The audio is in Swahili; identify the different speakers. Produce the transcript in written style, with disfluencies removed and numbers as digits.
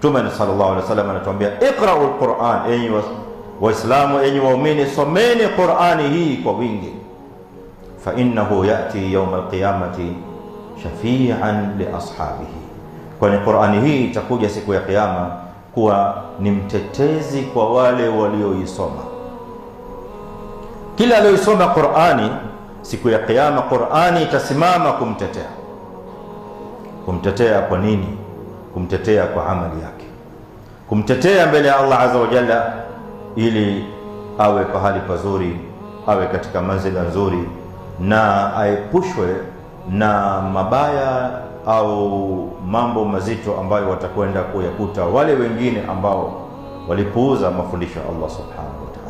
Speaker 1: Mtume sallallahu alaihi wasallam anatuambia iqra'u alquran, enyi Waislamu, enyi waumini, someni Qurani hii kwa wingi, fa innahu yati yawma alqiyamati shafian li ashabihi, kwani Qurani hii itakuja siku ya Kiyama kuwa ni mtetezi kwa wale walioisoma. Kila aliyoisoma Qurani siku ya Kiyama, Qurani itasimama kumtetea. Kumtetea kwa nini? Kumtetea kwa amali yake, kumtetea mbele ya Allah azza wa jalla, ili awe pahali pazuri, awe katika manzila nzuri, na aepushwe na mabaya au mambo mazito ambayo watakwenda kuyakuta wale wengine ambao walipuuza mafundisho ya Allah subhanahu wa ta'ala.